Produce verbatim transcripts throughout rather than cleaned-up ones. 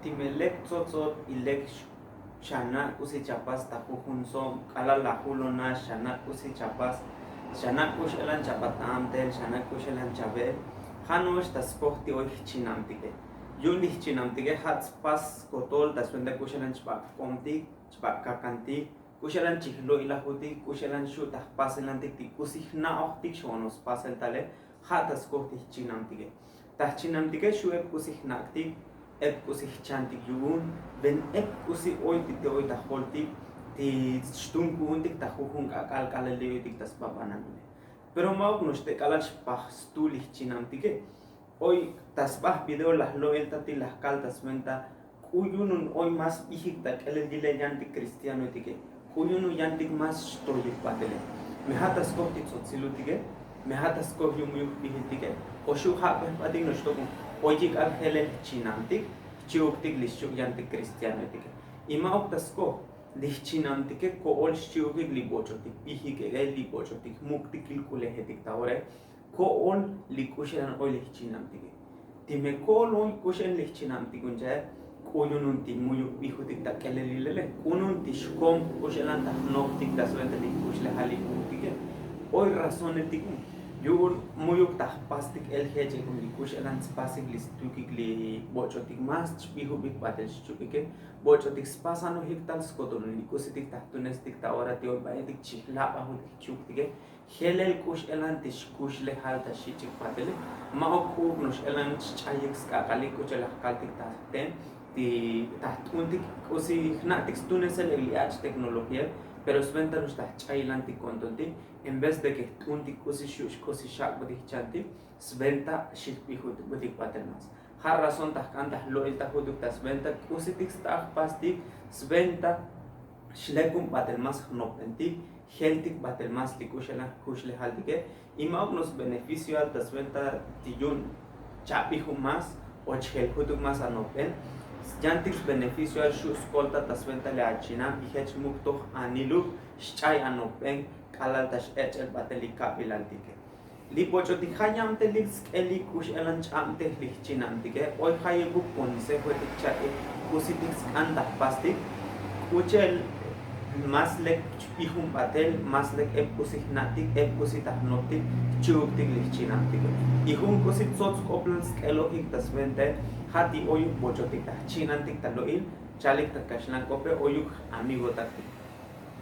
Ti me lek tsotsot y lek xana' k'usi chapas ta jujun sob k'alal lajulona xana' k'usi chapas, xana' k'u x'elan chabat a'mtel, xana' k'u x'elan chabe'el. Ja' no'ox ta skoj ti oy jchinamtike. Yu'un li jchinamtike ja' tspas skotol ta swenta k'u x'elan chbak' k'omtik, chbak' kakantik, k'u x'elan chijlo'ilajutik, k'u x'elan xu' ta jpasilantik ti k'usi jna'ojtik xo'ono spasel tale. Ja' ta skoj ti jchinamtike. Ta jchinamtike xu' ep k'usi jnak'tik, ep k'usi jchantik yu'un, ven ep k'usi oy ti te oy ta joltik ti xtun ku'untik ta jujun k'ak'al k'alal li' oytik ta spabananile. Pero ma'uk no'ox te k'alal xpaj stu li jchinamtike. Oy ta sba jvideo laj lo'il ta ti laj kal ta swenta k'u yu'un un oy más bijik ta k'elel yilel yantik cristianoetike, k'u yu'un un yantik más xtoyik patele. Me ja' ta skoj ti tzotsilutike, me ja' ta skoj yu'un muyuk bijiltike, o xu' ja' pe jbatik no'ox tok un oyik k'al jelel jchinamtik, jchi'uktik li xchi'uk yantik cristianoetike. Y ma'uk ta skoj li jchinamtike ko'ol xchi'ukik li boch'otik bijikeke, li boch'otik muk'tik kilk'ulejetik ta ore. Ko'ol li k'u x'elan oy li jchinamtike. Ti me ko'ol oy k'u x'elan li jchinamtik un cha'e, k'u yu'un un ti muyuk bijutik ta k'elel yilele, k'u yu'un un ti xkom k'u x'elan ta jnoptik ta swenta li k'uxlejal li ku'untike. Oy razonetik un yu'un muyuk ta jpastik el jech'ik un li k'u x'elan tspasik li stukik li boch'otik más chbijubik batel xchukike, boch'otik spasanojik tal skotol un li k'usitik ta jtunestik ta ora ti oy bayetik chijlabajutik chuk'tike. Jelel k'u x'elan ti xkuxlejal ta xich'ik patele. Ma'uk k'u'uk no'ox elan xch'ayik sk'ak'alik k'u che laj kaltik ta jten ti ta jt'untik k'usi jna'tik stunesel ek li ach' tecnología. Pero sventa no'ox ta jch'ayilantik kontontik en vez de ke jt'untik k'usi xu' k'usi xak'butik jchantik, sventa xijbijutbutik patel más. Ja' razón ta jk'an ta jlo'iltajutuk ta sventa k'usitik sta jpastik, sventa xlekun batel más jnopbentik, jeltik batel más li k'u x'elan jkuxlejaltike. Y ma'uk no'ox sbeneficioal ta sventa ti yu'un chabijub más o chjeljutuk más anopben. Yantik sbeneficioal xu' skolta ta sventa li achinam y jech muk' toj aniluk xch'ay anopben k'alal ta x'ech'el batel li kabilaltike. Li boch'otik ja' ya'mtelik sk'elik k'u x'elan ch'abtej li jchinamtike. Oy jayebuk consejoetik cha'ik k'usitik sk'an ta jpastik, k'u che'el más lek chbijun batel, más lek ep k'usi jna'tik, ep k'usi ta jnoptik, chi'uktik li jchinamtike. Y jun k'usi tsots k'oplal sk'elojik ta sventae ja' ti oyuk boch'otik ta jchinamtik ta lo'il, chalik ta kaxlan k'ope oyuk amigotaktik.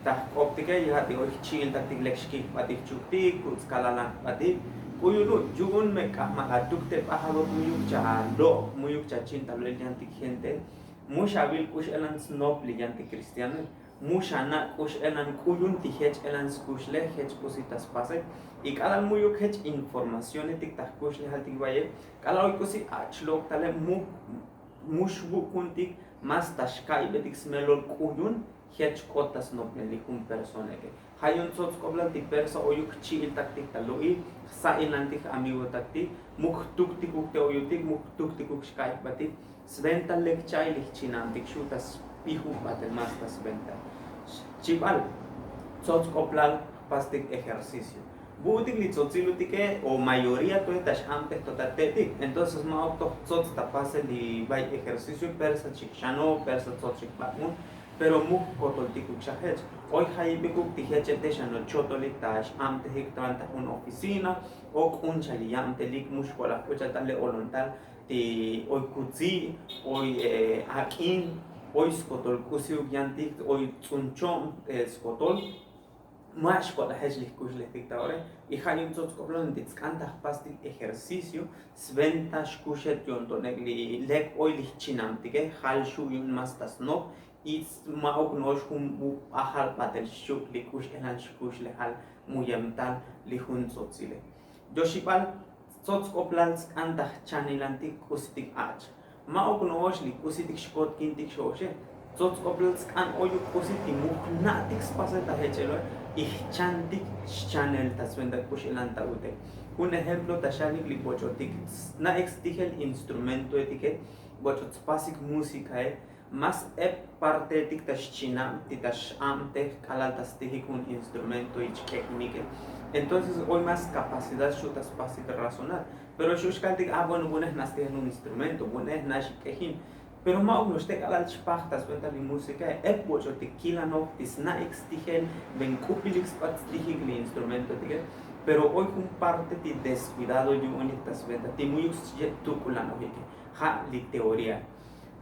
Ta jk'optike ya ja' ti oy jchi'iltaktik lek xkikbatik chuktik kuts kalalan jbatik. K'u yu'un u yu'un me k'ajmal atuk te bajador muyuk chalo' muyuk chachin ta lo'il yantik gente. Mu xavil k'u x'elan snop li yantik cristianoe, mu xana' k'u x'elan k'u yu'un ti jech elan skuxlej jech k'usi ta spasek. Y k'alal muyuk jech informacionetik ta jkuxlejaltik bayel, k'alal oy k'usi ach'lok tale mu mu xvuk'untik más ta xka'ybetik smelol k'u yu'un jech k'ot ta snopbel li jun personaeke. Ja' yu'un tsots k'oplal ti persa oyuk jchi'iltaktik ta lo'il, jsa'ilantik j'amigotaktik, muk jtuktikuk te oyutik, muk jtuktikuk xka'ybatik. Sventa lek cha'ay li jchinamtik xu' ta spijub batel más ta sventa. Chibal tsots k'oplal jpastik ejercicio. Bu'utik li tsotzilutike o mayoría to ta x'abtej to ta te'tik. Entonces ma'uk toj tsots ta pasel li bay ejercicio, persa chijxano, persa tsots chijbak'un, pero muk jkotoltikuk xa jech. Oy jayibikuk ti jechel te xano chotolik ta x'abtejik ta jun oficina o k'uncha li yabtelik mu xkolaj k'u cha'al ta le' olontal ti oy kutzi', oy ak'in, oy skotol k'usiuk yantik, oy tz'uncho'm skotol. Ma' xk'ot ajech li jkuxlejtik ta ore. Y ja' yu'un tsots k'oplal ti tsk'an ta jpastik ejercicio, sventa xkuxet yo'ntonek li lek oy li jchinamtike, jal xu' yu'un más ta snop. Y ma'uk no'ox jun bajal batel xchuk' li k'u x'elan xkuxlejal mu yemtal li jun tsotsile. Yoxibal tsots k'oplal tsk'an ta jchanilantik k'usitik ach'. Ma'uk no'ox li k'usitik xkotkintik xo'oxe. Tsots k'oplal tsk'an oyuk k'usi ti mu jna'tik spasel ta jech'eloe y jchantik xchanel ta sventa k'u x'elan ta ute. Jun ejemplo ta xalik li boch'otik sna'ik stijel instrumentoetike, boch'ot spasik músicae, más ep parteetik ta xchinab ti ta x'abtej k'alal ta stijik jun instrumento y chk'ejinike. Entonces oy más capacidad xu' ta spasik razonar. Pero xu' xkaltik a bueno, vu'une jna' stijel jun instrumento, vu'une jna' xik'ejin. Pero ma'uk noxte k'alal chpaj ta sventa li músikae. Ep boch'o ti kilanoj ti sna'ik stijel ben k'upilik spat stijik li instrumentotike. Pero oy jun parte ti deskuidado yu'unik ta sventa ti mu'yuk sye' tuk'ulanojike. Ja' li teoría.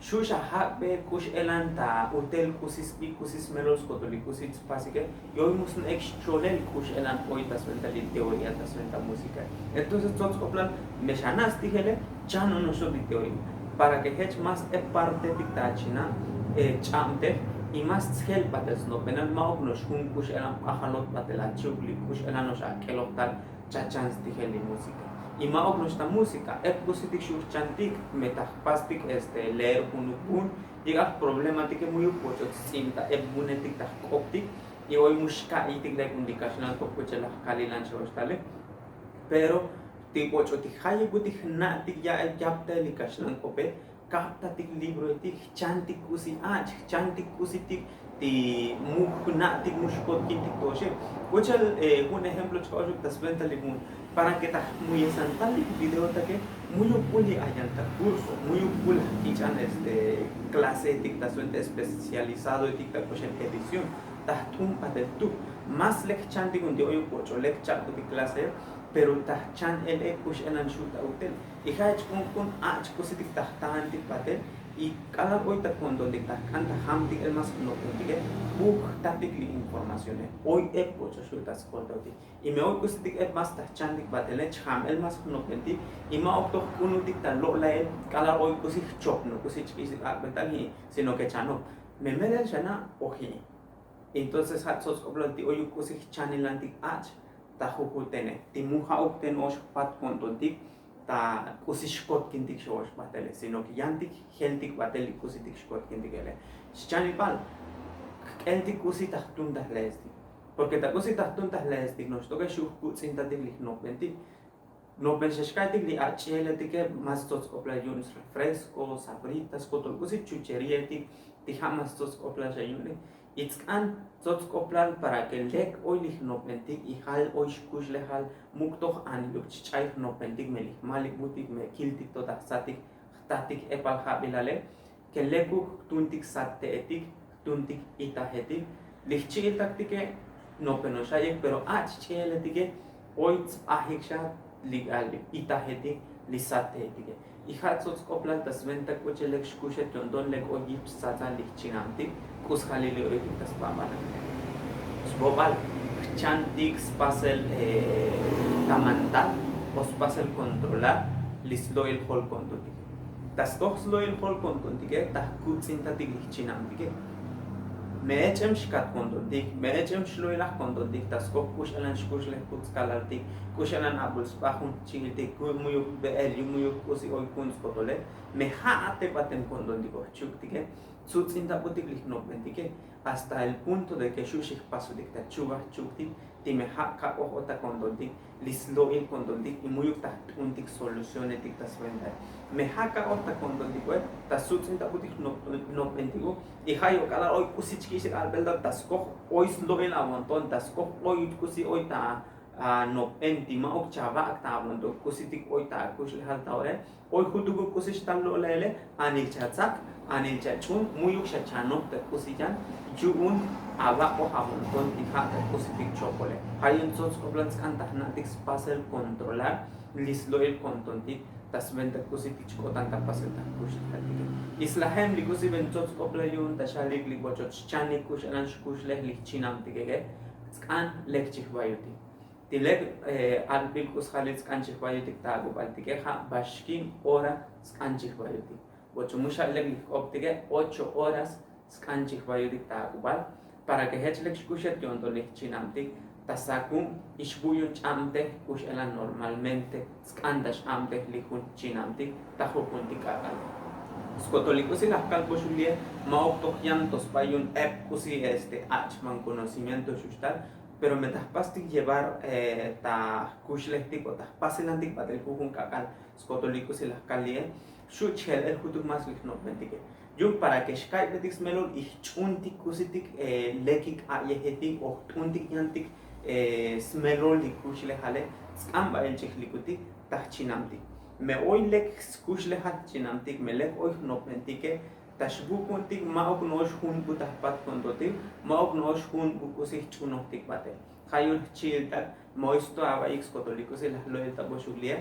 Xu' xa jak'be k'u x'elan ta utel k'usi sbi k'usi smelol skotol li k'usi tspasike. Y oy mu sna'ik xcholel k'u x'elan oy ta sventa li teoría ta sventa músika. Entonces tsots k'oplal me xana' stijele. Chan onoxo li teoría para ke jech más e partetik ta china' ch'abtej. Y más tsjel batel snopbenal ma'uk no'ox jun k'u x'elan b'ajalot batel achi'uk li k'u x'elan no'ox ak'eloj tal. Chachan stijel li músika. Y ma'uk no'ox ta músika ep k'usitik xu' jchantik me ta jpastik este leer junuk bun. Yek'aj problematike mu'yuk boch'ot sts'in ta ep bunetik ta jk'optik. Y oy mu xka'itik lek un li kaxlan k'op k'u chela jkalilan xe'ox tale. Pero ti boch'o ti jayik butik jna'tik ya'el yapte li kaxlan k'ope. Kaptatik libroetik jchantik k'usi ach' jchantik k'usitik ti mu jna'tik mu xkotkintik to'oxe. K'u chel jun ejemplo chka'oxuk ta sventa li jun para ke ta jmuyesantal li videotake. Mu'yuk k'u li ayan ta kurso mu'yuk k'u la jkich'an este klaseetik ta sventa especializadoetik ta k'u xel edición ta jt'un batel tu'. Más lek jchantik un ti oy boch'o lek cha'kutik klaseo. Pero ta jchan el ek k'u x'elan xu' ta utel. Y ja' ech k'unk'un ach' k'usitik ta jtaantik batel. Y k'alal oy ta ko'ntontik ta jk'an ta jamtik el más jnopbentike. Buj jtatik li informacione oy ep boch'o xu' ta skoltotik. Y me oy k'usitik ep más ta jchantik batele chjam el más jnopbentik. Y ma'uk toj k'unutik ta lo'lael k'alal oy k'usi jchopnuk k'usi chk'ixtik ak'betal ji'i sino ke chanuk. Me melel xana' oji'i. Entonces ja' tsots k'oplal ti oyuk k'usi jchanilantik ach' ta jujutene ti mu ja'uk te no'ox jpat ko'ntontik ta k'usi xkotkintik xe'ox batele sino ke yantik jeltik batel li k'usitik xkotkintik ele. Xchanibal jk'eltik k'usi ta jtun ta jleestik. Porke ta k'usi ta jtun ta jleestik no'ox toke xu' jkutz'intatik li jnopbentik. No'ox ben xa xka'etik li ach'ieletike más tsots k'oplal yu'un srefresco sabritas kotol k'usi chucherietik. Ti ja' más tsots k'oplal xa yu'unik. Y tsk'an tsots k'oplal para ke lek oy li jnopbentik y jal oy xkuxlejal muk' toj aniluk chch'ay jnopbentik me li jmalik butik me kiltik to ta jsatik jtatik epal jabilale. Ke lekuk jtuntik satte'etik jtuntik itajetik. Li jchi'il taktike no'ox xa yek pero ach' ch'i'eletike oy tsb'ajik xa li itajetik li satte'etike. Y ja' tsots k'oplal ta sventa k'u che lek xkuxet yo'nton lek oy yip stsatsal li jchinamtik k'u sjalil li oyotik ta sb'ab'al. Sb'ob'al jchantik spasel ta mandar o spasel kontrolar li slo'il jol ko'ntontik. Ta skoj slo'il jol ko'ntontike ta jkutz'intatik li jchinamtike. Me ech'em xkat ko'ntontik me ech'em xlo'ilaj ko'ntontik ta skoj k'u x'elan xkuxlej kutz kalaltik k'u x'elan abul sba jun jchi'iltik mu'yuk be'el yu mu'yuk k'usi oy ku'un skotole. Me ja' a te batem ko'ntontik oj chuk'tike tsutz'intabutik li jnopbentike. Hasta el punto de ke xu' xijpasutik ta chubaj chuk'tik ti me ja' kak'oj ota ko'ntontik li slo'il ko'ntontik y mu'yuk ta jt'untik solucionetik ta sventae. Me ja' kak'oj ta ko'ntontik oe ta sutz'intabutik jnopbentiko. Y ja' yo'k'alal oy k'usi chkixtik albelta ta skoj oy slo'il abonton ta skoj oy k'usi oy ta anopben ti ma'uk chavak' ta abonton k'usitik oy ta akuxlejal ta ore. Oy jutukuk k'usi xtal lo'laele anil chatsak anil chach'un mu'yuk xa chanop ta k'usi yan. Yu'un abak'oj abonton ti ja' ta k'usitik chopole. Ja' yu'un tsots k'oplal tsk'an ta jna'tik spasel kontrolar li slo'il ko'ntontik ta sventa k'usitik chk'otan ta pasel ta jkuxlejaltike. Y slajem li k'usi ben tsots k'oplal yu'un ta xalik li bochot xchanik k'u x'elan xkuxlej li jchinamtikeke. Tsk'an lek chijbayutik ti lek albil k'u sjalil tsk'an chijbayutik ta ak'ubaltike ja' baxkin hora tsk'an chijbayutik. Bocho mu xa lek li jk'optike ocho horas tsk'an chijbayutik ta ak'ubal. Para ke jech lek xkuxet yo'nton li jchinamtik ta sakun y xbu' yu'un ch'abtej k'u x'elan normalmente tsk'an ta x'abtej li jun jchinamtik ta jujuntik k'ak'al. Skotol li k'usi laj kalboxulie ma'uk toj yan to sba yu'un ep k'usi este ach' man conocimiento xuxtal. Pero me ta jpastik llevar ta jkuxlejtik o ta jpasilantik batel jujun k'ak'al skotol li k'usi laj kal li'e. Xu' chjel el jutuk más li jnopbentike yu'un para ke xka'ybetik smelol y jch'untik k'usitik lekik a'yejetik o jt'untik yantik smelol li kuxlejale. Tsk'an ba'el chijlikutik ta jchinamtik. Me oy lek skuxlejal chinantik me lek oy jnopbentike, ta xbukuntik ma'uk no'ox jun bu ta jpatkuntotik, ma'uk no'ox jun bu k'usi jch'unojtik batel. Ja' yu'un jchi'iltak ma oy sto abaik skotolik k'usi laj lo'el ta boxuk li'e.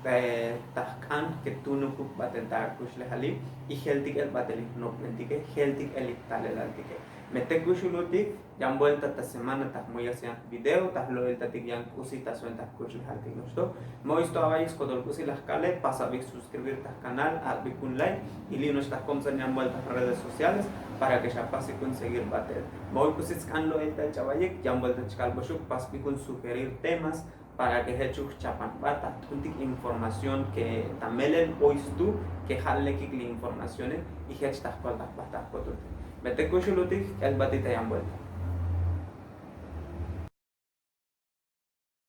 Ta jk'an ke tunukuk batel ta akuxlejali, y jeltik el batel jnopbentike, jeltik el jtalelaltike. Me te kuxulutik yan buelta ta semana ta jmoyas yan jvideo ta jlo'eltatik yan k'usi ta suenta jkuxlejaltik noxto. Ma oy sto abaik skotolik k'usi laj kale, pasabik suscribir ta jkanal, ak'bik jun like, y li' noxta jkobsan yan buelta jredes sociales para ke xapasik jun seguir batel. Ma oy k'usi sk'an lo'eltal ch'abaik, yan buelta chkalboxuk pasbik jun sugerir temas para ke jech u jchapan jba ta jt'untik información ke ta melel oy stu ke ja' lekik li informacione, y jech ta jkoltaj jba ta jkotutik. Me te kuxulutik k'elbatik ta yan buelta.